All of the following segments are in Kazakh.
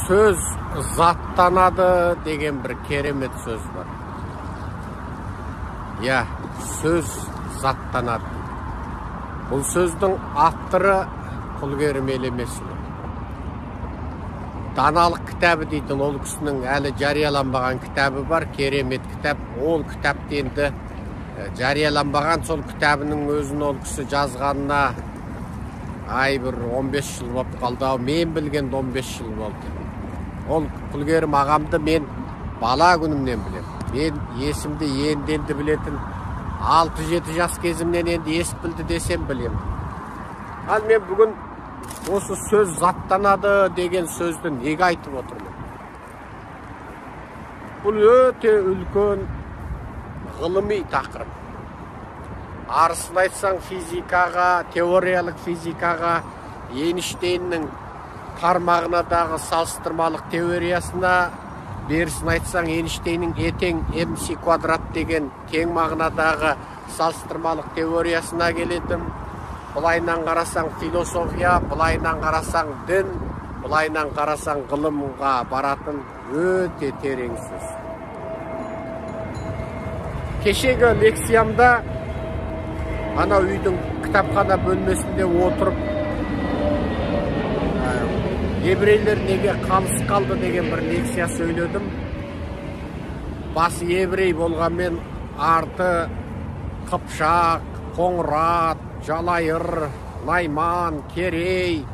Сөз заттанады деген бір керемет сөз бар. Я, сөз заттанады. Бұл сөздің авторы Құлкерім Елемесұлы. Даналық кітабы дейтін ол кісінің әлі жарияланбаған кітабы бар, керемет кітап. Ол кітапты енді жарияланбаған сол кітабының өзін ол кісі жазғанына ай бір 15 жыл болып қалды ау, мен білгенде 15 жыл болды. Ол Құлкерім ағамды мен бала күнімнен білем. Мен есімді енді білетін 6-7 жас кезімнен енді ес білді десем білем. Ал мен бүгін осы сөз заттанады деген сөзді неге айтып отырмын? Бұл өте үлкен ғылыми тақырып. Арысын айтсаң физикаға, теориялық физикаға, Эйнштейннің тармағынадағы салыстырмалық теориясына, берісін айтсаң Эйнштейннің E тең mc квадрат деген тең мағынадағы салыстырмалық теориясына келетін. Былайынан қарасаң философия, былайынан қарасаң дін, былайынан қарасаң ғылымға баратын өте терең сөз. Кешегі лекциямда ана үйдің кітапхана бөлмесінде отырып еврейлер неге қалыс қалды деген бір лекция сөйледім. Басы еврей болғанмен арты қыпшақ, қоңырат, жалайыр, найман, керей,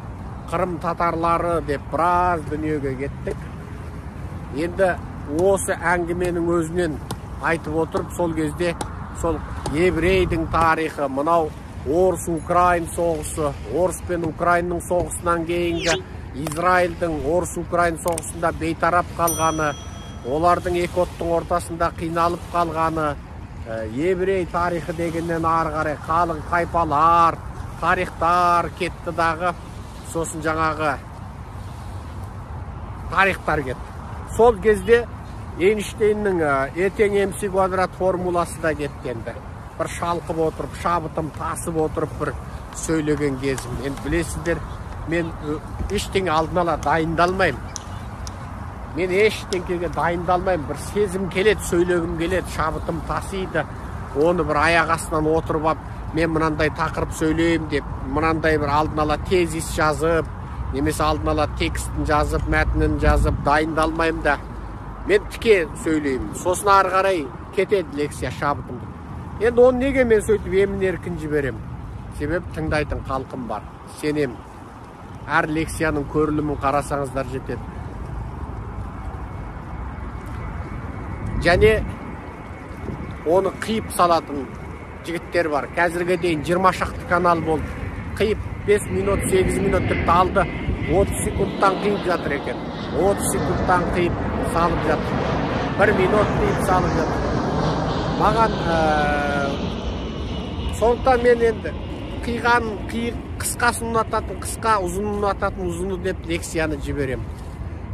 қырым татарлары деп біраз дүниеге кеттік. Енді осы әңгіменің өзінен айтып отырып, сол кезде сол еврейдің тарихы, мынау орыс-украин соғысы, орыс пен украинның соғысынан кейінгі Израильдің орыс-украин соғысында бейтарап қалғаны, олардың екі оттың ортасында қиналып қалғаны, еврей тарихы дегеннен ары қарай қалың тайпалар, тарихтар кетті дағы, сосын жаңағы тарихтар кетті. Сол кезде Эйнштейннің E тең mc квадрат формуласы да кетті енді. Бір шалқып отырып, шабытым тасып отырып бір сөйлеген кезім. Енді білесіздер, мен ештеңе алдын ала дайындалмаймын. Мен ештеңеге дайындалмаймын. Бір сезім келеді, сөйлегім келеді, шабытым тасиды. Оны бір аяқ астынан отырып ап, мен мынандай тақырып сөйлеймін деп, мынандай бір алдын ала тезис жазып, немесе алдын ала текстін жазып, мәтінін жазып дайындалмаймын да. Мен тіке сөйлеймін. Сосын ары қарай кетеді лекция шабытымды. Енді оны неге мен сөйтіп емін еркін жіберем? Себебі тыңдайтын халқым бар. Сенем. Әр лекцияның көрілімін қарасаңыздар жетеді. Және оны қиып салатын жігіттер бар. Қазірге дейін 20 шақты канал болды. Қиып 5 минут, 8 минут тіпті алды. 30 секундтан қиып жатыр екен. 30 секундтан қиып салып жатыр. 1 минут қиып салып жатыр. Маған сондықтан мен енді қиған, қысқасын ұнататын қысқа, ұзынын ұнататын ұзыны деп лекцияны жіберем.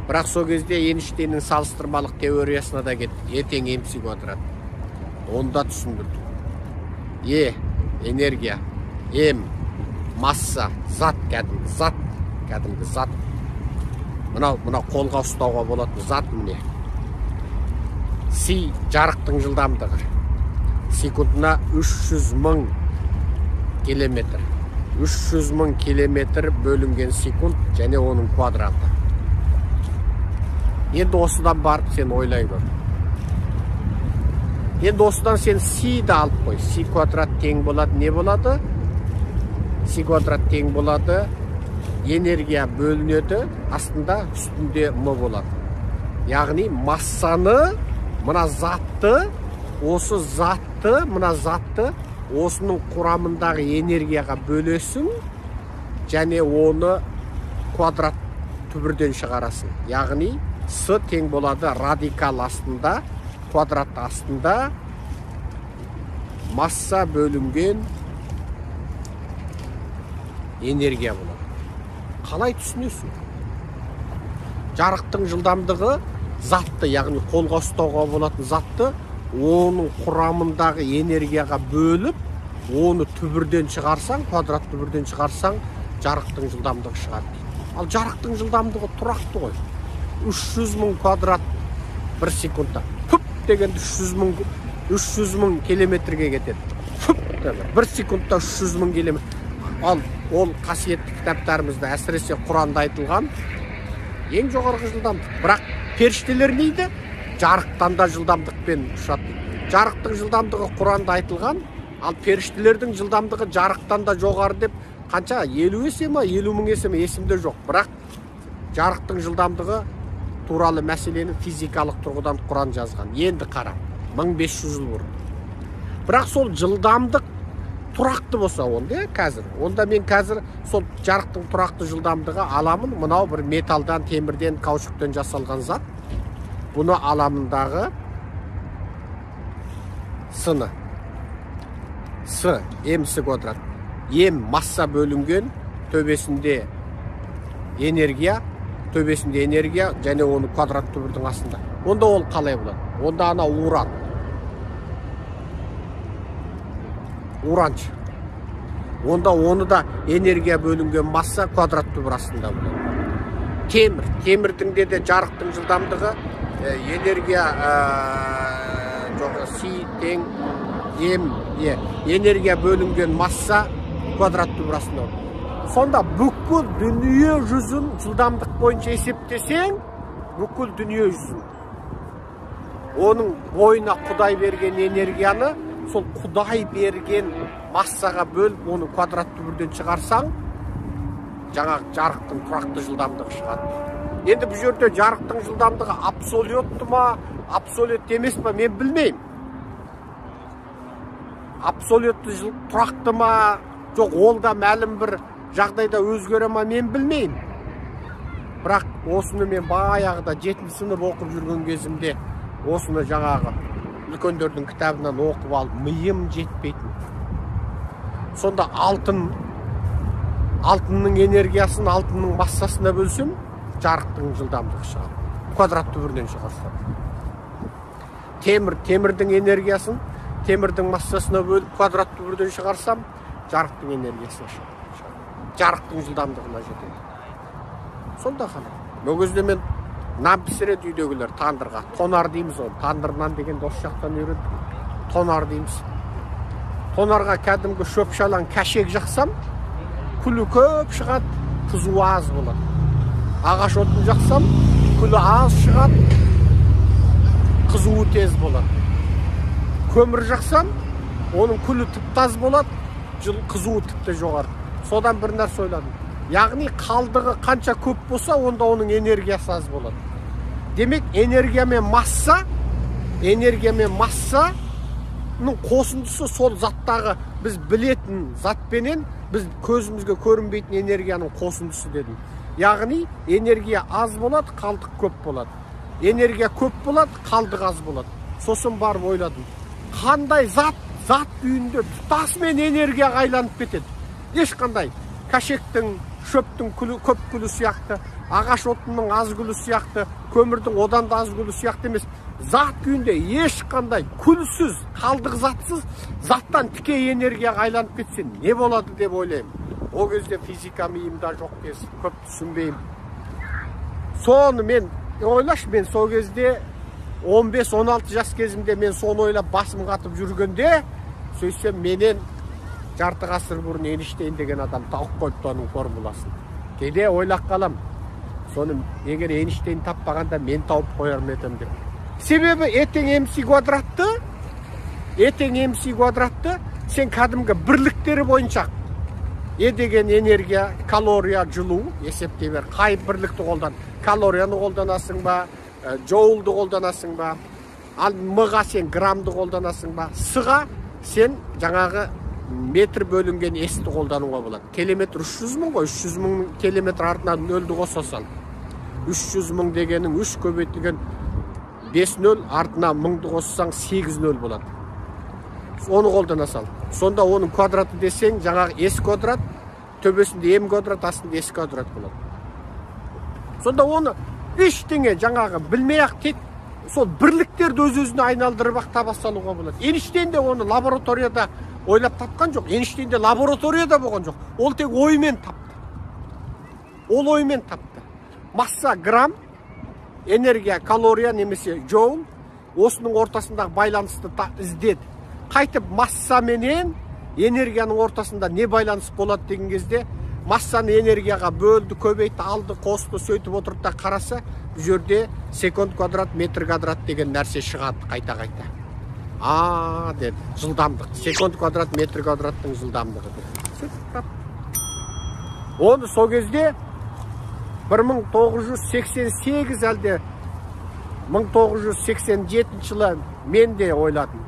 Бірақ сол кезде Эйнштейннің салыстырмалық теориясына да кеттік. E тең mc квадрат. Оны да түсіндірдім. E энергия, M масса, зат, кәдімгі зат, кәдімгі зат. Мынау қолға ұстауға болатын зат міне. Си жарықтың жылдамдығы. Секундына 300 мың километр. 300 мың километр бөлінген секунд және оның квадраты. Енді осыдан барып сен ойлай көр. Енді осыдан сен си-ді алып қой. Си квадрат тең болады, не болады? Си квадрат тең болады. Энергия бөлінеді, астында үстінде м болады. Яғни массаны, мына затты, осы затты, мына затты осының құрамындағы энергияға бөлесің және оны квадрат түбірден шығарасың. Яғни с тең болады радикал астында, квадрат астында масса бөлінген энергия болады. Қалай түсінесің? Жарықтың жылдамдығы затты, яғни қолға ұстауға болатын затты оның құрамындағы энергияға бөліп, оны түбірден шығарсаң, квадрат түбірден шығарсаң, жарықтың жылдамдығы шығады. Ал жарықтың жылдамдығы тұрақты ғой. 300 мың квадрат бір секундта. Фуп дегенде 300 мың километрге кетеді. Фуп, бір секундта 300 мың километр. Ал ол қасиетті кітаптарымызда, әсіресе Құранда айтылған ең жоғарғы жылдамдық. Бірақ періштелер нейді? Жарықтан да жылдамдықпен ұшады дейді. Жарықтың жылдамдығы Құранда айтылған, ал періштелердің жылдамдығы жарықтан да жоғары деп қанша, 50 есе ма, 50 мың есе ме, есімде жоқ. Бірақ жарықтың жылдамдығы туралы мәселені физикалық тұрғыдан Құран жазған. Енді қара, 1500 жыл бұрын. Бірақ сол жылдамдық тұрақты болса онда қазір, онда мен қазір сол жарықтың тұрақты жылдамдығы аламын. Мынау бір металдан, темірден, каучуктен жасалған зат. Бұны аламындағы сыны. С, МС квадрат. М масса бөлінген, төбесінде энергия, төбесінде энергия және оны квадрат түбірдің астында. Онда ол қалай болады? Онда ана уран. Уранч. Онда оны да энергия бөлінген масса квадрат түбір астында болады. Темір. Темірдің де жарықтың жылдамдығы энергия жоқ, С тең М, Е. Энергия бөлінген масса квадрат түбір астында болады. Сонда бүкіл дүние жүзін жылдамдық бойынша есептесең, бүкіл дүние жүзін, оның бойына Құдай берген энергияны сол Құдай берген массаға бөліп, оны квадрат түбірден шығарсаң, жаңағы жарықтың тұрақты жылдамдығы шығады. Енді бұл жерде жарықтың жылдамдығы абсолютті ма, абсолютті емес па, мен білмеймін. Абсолютті тұрақты ма, жоқ, ол да мәлім бір жағдайда өзгере ма, мен білмеймін. Бірақ осыны мен баяғыда 7 сынып оқып жүрген кезімде осыны жаңағы үлкендердің кітабынан оқып алып, миым жетпейтін. Сонда алтынның энергиясын алтынның массасына бөлсем, жарықтың жылдамдығы шығады. Квадрат түбірінен шығарсам. Темірдің энергиясын темірдің массасына бөліп, квадрат түбірден шығарсам, жарықтың энергиясына шығады. Жарықтың жылдамдығына жетеді. Сонда қалай? Ол кезде мен нан пісіреді үйдегілер тандырға. Тонар дейміз оны. Тандыр нан дегенді осы жақтан үйрендік. Тонар дейміз. Тонарға кәдімгі шөп шалаң кәшек жақсам, күлі көп шығады, қызуы аз болады. Ағаш отын жақсам, күлі аз шығады, қызуы тез болады. Көмір жақсам, оның күлі тіпті аз болады, қызуы тіпті жоғары. Содан бір нәрсе ойладым. Яғни қалдығы қанша көп болса, онда оның энергиясы аз болады. Демек, энергия мен массаның қосындысы сол заттағы біз білетін затпенен біз көзімізге көрінбейтін энергияның қосындысы дедім. Яғни энергия аз болады, қалдық көп болады. Энергия көп болады, қалдық аз болады. Сосын барып ойладым. Қандай зат күйінде тұтасымен энергияға айланып кетеді? Ешқандай кәшектің, шөптің күлі, көп күлі сияқты, ағаш отынның аз күлі сияқты, көмірдің одан да аз күлі сияқты емес. Зат күйінде ешқандай күлсіз, қалдық затсыз, заттан тіке энергияға айланып кетсе не болады деп ойлаймын. О кезде физика миымда жоқ кез, көп түсінбеймін. Соны мен ойлашы, мен сол кезде 15-16 жас кезімде мен соны ойлап басым қатып жүргенде, сөйтсем менен жарты ғасыр бұрын Эйнштейн деген адам тауып қойыпты оның формуласын. Кейде ойлап қалам, соны егер Эйнштейн таппағанда мен тауып қояр ма едім деп. Себебі ертең МС квадратты сен кәдімгі бірліктері бойынша Е деген энергия, калория, жылу есептей бер. Қай бірлікті қолдан? Калорияны қолданасың ба, джоулды қолданасың ба? Ал М-ға сен граммды қолданасың ба? С-ға сен жаңағы метр бөлінген S-ті қолдануға болады. Километр 300 мың ғой, 300 мың километр артынан нөлді қоса сал. 300 мың дегенің 3 көбейтілген 5 нөл, артына мыңды қоссаң 8 нөл болады. Оны қолдана сал. Сонда оның квадраты десең, жаңағы S квадрат, төбесінде М квадрат, астында S квадрат болады. Сонда оны ештеңе жаңағы білмей-ақ тек сол бірліктерді өз-өзіне айналдырып-ақ таба салуға болады. Эйнштейн де оны лабораторияда ойлап тапқан жоқ. Эйнштейн де лабораторияда болған жоқ. Ол тек оймен тапты. Ол оймен тапты. Масса грамм, Энергия, калория немесе джоул, осының ортасындағы байланысты іздеді. Қайтып масса менен энергияның ортасында не байланыс болады деген кезде, массаны энергияға бөлді, көбейтті, алды, қосты, сөйтіп отырды да қараса, бұл жерде секунд квадрат, метр квадрат деген нәрсе шығады қайта-қайта. А, деді, жылдамдық. Секунд квадрат, метр квадраттың жылдамдығы деді. Сөйтіп тап. Оны сол кезде 1988 әлде 1987 жылы мен де ойладым.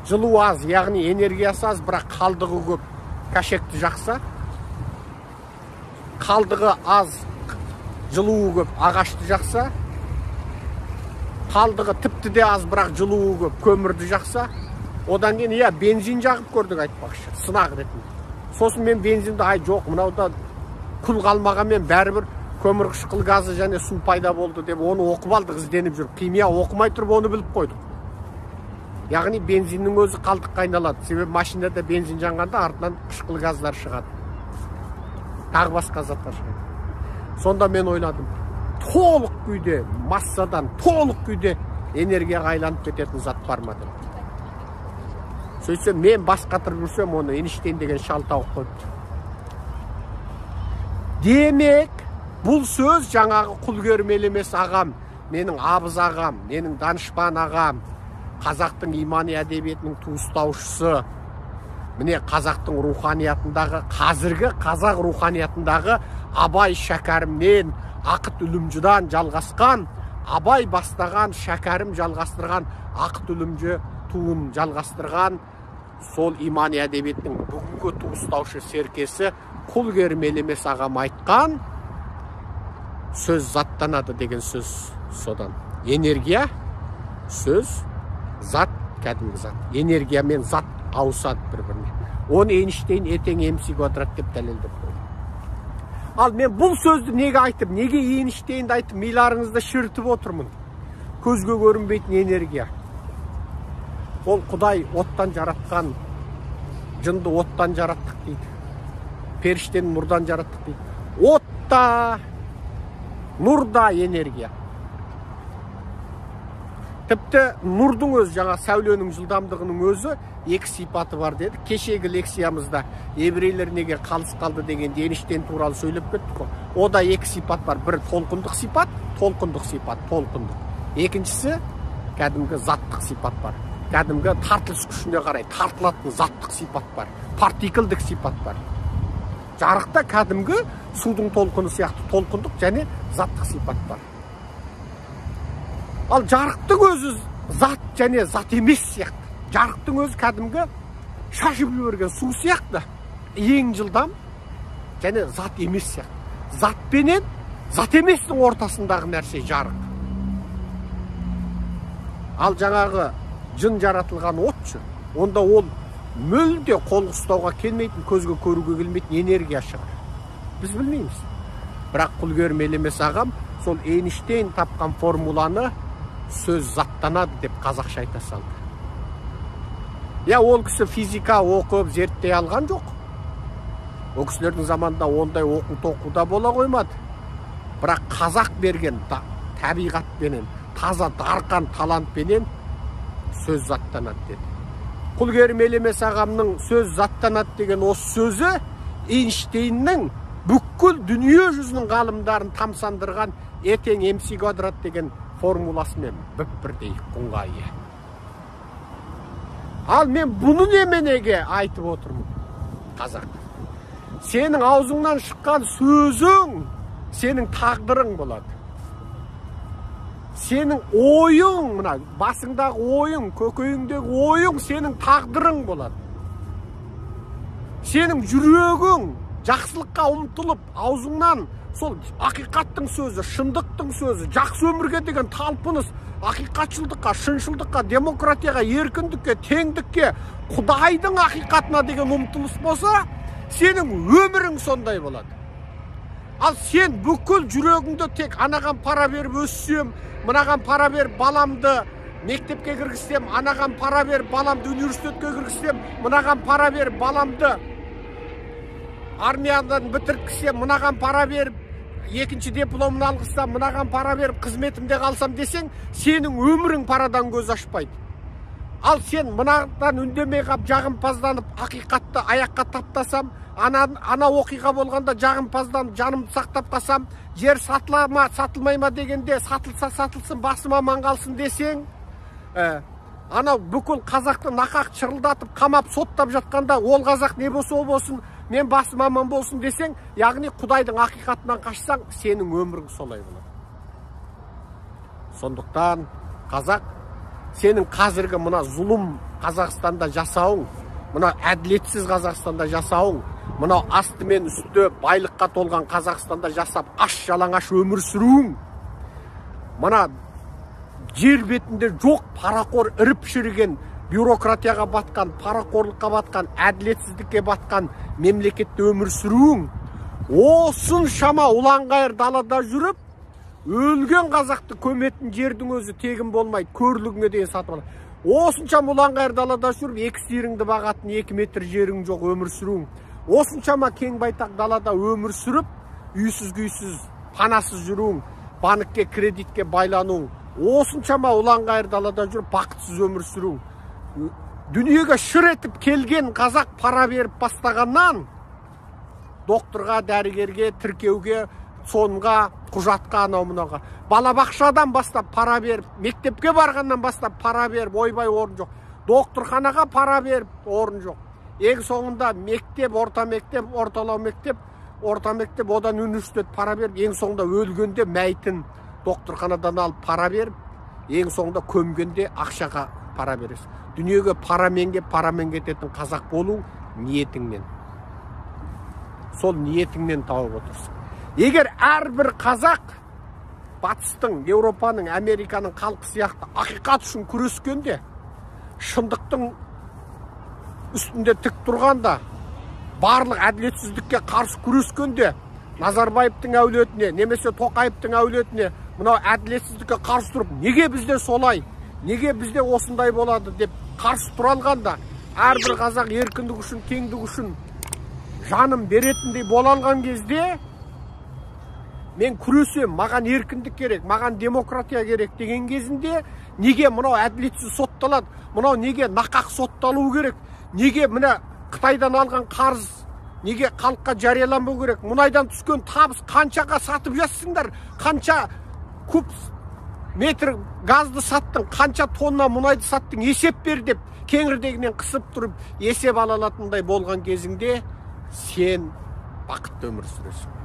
Жылу аз, яғни энергиясы аз, бірақ қалдығы көп. Кәшекті жақса, қалдығы аз, жылуы көп, ағашты жақса, қалдығы тіпті де аз, бірақ жылуы көп, көмірді жақса. Одан кейін, иә, бензин жағып көрдік айтпақшы, сынақ ретінде. Сосын мен бензинді, ай жоқ, мынауда күл қалмағанмен бәрібір көмір қышқыл газы және су пайда болды деп оны оқып алдық, ізденіп жүріп. Химия оқымай тұрып оны біліп қойдық. Яғни бензиннің өзі қалдыққа айналады. Себебі машинада бензин жанғанда артынан қышқыл газдар шығады. Тағы басқа заттар шығады. Сонда мен ойладым, толық күйде, массадан толық күйде энергияға айланып кететін зат бар ма деп. Сөйтсем, мен бас қатырып жүрсем, оны Эйнштейн деген шал тауып қойыпты. Демек, бұл сөз жаңағы Құлкерім Елемес ағам, менің абыз ағам, менің данышпан ағам, қазақтың имани әдебиетінің туыстаушысы, міне қазақтың руханиятындағы, қазіргі қазақ руханиятындағы Абай Шәкәрімнен, Ақыт Үлімжідан жалғасқан, Абай бастаған, Шәкәрім жалғастырған, Ақыт Үлімжі туын жалғастырған сол имани әдебиеттің бүгінгі туыстаушы серкесі Құлкерім Елемес ағам айтқан сөз заттанады деген сөз содан. Энергия, сөз, зат, кәдімгі зат. Энергия мен зат ауысады бір-біріне. Оны Эйнштейн E тең МС квадрат деп дәлелдеп қойды. Ал мен бұл сөзді неге айтып, неге Эйнштейнді айтып, миларыңызды шірітіп отырмын? Көзге көрінбейтін энергия. Ол Құдай оттан жаратқан, жынды оттан жараттық дейді. Періштені нұрдан жараттық дейді. От та, нұр да энергия. Тіпті нұрдың өзі, жаңа сәуленің жылдамдығының өзі екі сипаты бар деді. Кешегі лекциямызда еврейлер неге қалыс қалды дегенде Эйнштейн туралы сөйлеп кеттік қой. Ода екі сипат бар. Бір толқындық сипат, толқындық сипат, толқындық. Екіншісі кәдімгі заттық сипат бар. Кәдімгі тартылыс күшіне қарай тартылатын заттық сипат бар. Партиклдік сипат бар. Жарықта кәдімгі судың толқыны сияқты толқындық және заттық сипат бар. Ал жарықтың өзі зат және зат емес сияқты. Жарықтың өзі кәдімгі шашып жіберген су сияқты. Ең жылдам және зат емес сияқты. Зат пенен зат еместің ортасындағы нәрсе жарық. Ал жаңағы жын жаратылған отшы, онда ол мүлде қол ұстауға келмейтін, көзге көруге келмейтін энергия шығар. Біз білмейміз. Бірақ Құлкерім Елемес ағам сол Эйнштейн тапқан формуланы сөз заттанады деп қазақша айта салды. Я, ол кісі физика оқып, зерттей алған жоқ. Ол кісілердің заманында ондай оқу тоқу да бола қоймады. Бірақ қазақ берген табиғатпенен, таза дарқан талантпенен сөз заттанады деді. Құлкерім Елемес ағамның сөз заттанады деген осы сөзі Эйнштейннің бүкіл дүние жүзінің ғалымдарын тамсандырған E тең МС квадрат деген формуласымен бүп-бірдей құнға ие. Ал мен бұны неменеге айтып отырмын? Қазақ. Сенің аузыңнан шыққан сөзің сенің тағдырың болады. Сенің ойың, мына басыңдағы ойың, көкейіңдегі ойың сенің тағдырың болады. Сенің жүрегің жақсылыққа ұмтылып, аузыңнан сол ақиқаттың сөзі, шындықтың сөзі, жақсы өмірге деген талпыныс, ақиқатшылдыққа, шыншылдыққа, демократияға, еркіндікке, теңдікке, Құдайдың ақиқатына деген ұмтылыс болса, сенің өмірің сондай болады. Ал сен бүкіл жүрегіңді тек анаған пара беріп өссем, мынаған пара беріп баламды мектепке кіргізсем, анаған пара беріп баламды университетке кіргізсем, мынаған пара беріп баламды армиядан бітірткізсем, мынаған пара беріп екінші дипломын алғызсам, мынаған пара беріп қызметімде қалсам десең, сенің өмірің парадан көз ашпайды. Ал сен мынадан үндемей қап, жағымпазданып, ақиқатты аяққа таптасам, ана оқиға болғанда жағымпазданып, жанымды сақтап қалсам, жер сатыла ма, сатылмай ма дегенде, сатылса сатылсын, басым аман қалсын десең, анау бүкіл қазақты нақақ шырылдатып, қамап, соттап жатқанда, ол қазақ не болса ол болсын, мен басым аман болсын десең, яғни Құдайдың ақиқатынан қашсаң, сенің өмірің солай болады. Сондықтан қазақ, сенің қазіргі мына зұлым Қазақстанда жасауың, мына әділетсіз Қазақстанда жасауың, мынау асты мен үсті байлыққа толған Қазақстанда жасап, аш жалаңаш өмір сүруің, мына жер бетінде жоқ парақор іріп шіріген, бюрократияға батқан, парақорлыққа батқан, әділетсіздікке батқан мемлекетте өмір сүруің, осыншама ұланғайыр далада жүріп, өлген қазақты көметін жердің өзі тегін болмайды, көрлігіңе дейін сатып алады. Осыншама ұланғайыр далада жүріп, екі сиырыңды бағатын 2 метр жерің жоқ өмір сүруің, осыншама кең байтақ далада өмір сүріп, үйсіз күйсіз, панасыз жүруің, банкке, кредитке байлануың, осыншама ұланғайыр далада жүріп, бақытсыз өмір сүруің, дүниеге шыр етіп келген қазақ пара беріп бастағаннан, докторға, дәрігерге, тіркеуге, сонға, құжатқа, анау мынауға, балабақшадан бастап пара беріп, мектепке барғаннан бастап пара беріп, ойбай орын жоқ, докторханаға пара беріп орын жоқ. Ең соңында мектеп, орта мектеп, орталау мектеп, орта мектеп, одан университет пара беріп, ең соңында өлгенде мәйтін докторханадан алып пара беріп, ең соңында көмгенде ақшаға пара бересің. Дүниеге парамен кеп, парамен кететін қазақ болу ниетіңнен. Сол ниетіңнен тауып отырсың. Егер әрбір қазақ батыстың, Еуропаның, Американың халқы сияқты ақиқат үшін күрескенде, шындықтың үстінде тік тұрғанда, барлық әділетсіздікке қарсы күрескенде, Назарбаевтың әулетіне, немесе Тоқаевтың әулетіне, мынау әділетсіздікке қарсы тұрып, неге бізде солай, неге бізде осындай болады деп қарсы тұра алғанда, әрбір қазақ еркіндік үшін, теңдік үшін жанын беретіндей бола алған кезде, мен күресем, маған еркіндік керек, маған демократия керек деген кезінде, неге мынау әділетсіз сотталады, мынау неге нақақ сотталу керек, неге мына Қытайдан алған қарыз неге халыққа жарияланбау керек, мұнайдан түскен табыс қаншаға сатып жатсыңдар, қанша куб метр газды саттың, қанша тонна мұнайды саттың, есеп бер деп кеңірдегінен қысып тұрып есеп ала алатындай болған кезіңде сен бақытты өмір сүресің.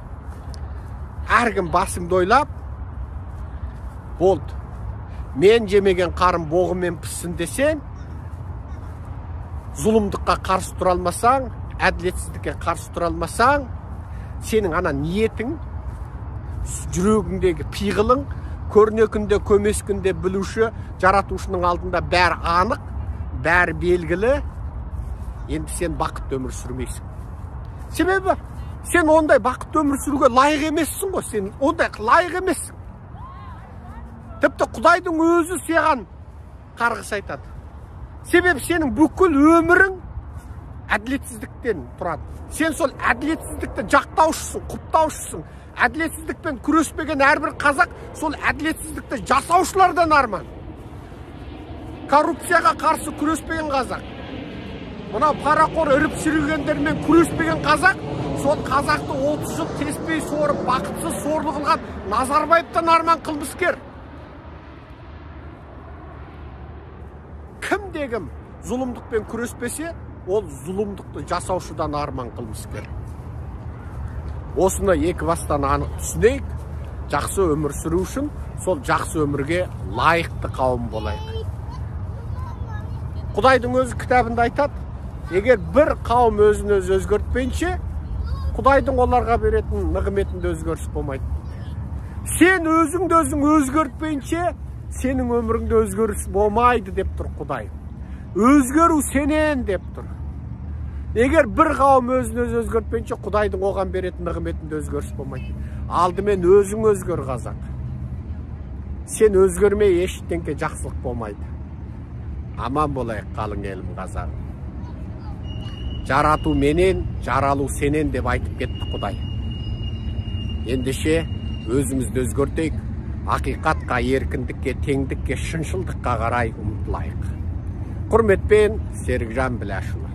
Әркім басыңды ойлап, болды, мен жемеген қарын боғымен піссін десең, зұлымдыққа қарсы тұра алмасаң, әділетсіздікке қарсы тұра алмасаң, сенің ана ниетің, жүрегіңдегі пиғылың, көрнекінде, көмескінде білуші, жаратушының алдында бәрі анық, бәрі белгілі, енді сен бақытты өмір сүрмейсің. Себебі сен ондай бақытты өмір сүруге лайық емессің ғой, сен ондай лайық емессің. Тіпті Құдайдың өзі саған қарғыс айтады. Себебі сенің бүкіл өмірің әділетсіздіктен тұрады. Сен сол әділетсіздікті жақтаушысың, құптаушысың. Әділетсіздікпен күреспеген әрбір қазақ сол әділетсіздікті жасаушылардан арман. Коррупцияға қарсы күреспеген қазақ, мынау парақор іріп шірігендермен күреспеген қазақ, сол қазақты 30 жыл теспей сорып, бақытсыз сорлы қылған Назарбаевтан арман қылмыскер. Кім дегім зұлымдықпен күреспесе, ол зұлымдықты жасаушыдан арман қылмыскер. Осыны екі бастан анық түсінейік, жақсы өмір сүру үшін сол жақсы өмірге лайықты қауым болайық. Құдайдың өзі кітабында айтады, егер бір қауым өзін өзі өзгертпейінше, Құдайдың оларға беретін нығметінде өзгеріс болмайды. Сен өзіңді өзің өзгертпейінше, сенің өміріңде өзгеріс болмайды деп тұр Құдай. Өзгеру сенен деп тұр. Егер бір қауым өзін өзі өзгертпейінше, Құдайдың оған беретін нығметінде өзгеріс болмайды. Алдымен өзің өзгер, қазақ. Сен өзгермей ештеңке жақсылық болмайды. Аман болайық, қалың елім қазағым. Жарату менен, жаралу сенен деп айтып кетті Құдай. Ендеше өзімізді өзгертейік, ақиқатқа, еркіндікке, теңдікке, шыншылдыққа қарай ұмтылайық. Құрметпен, Серікжан Біләшұлы.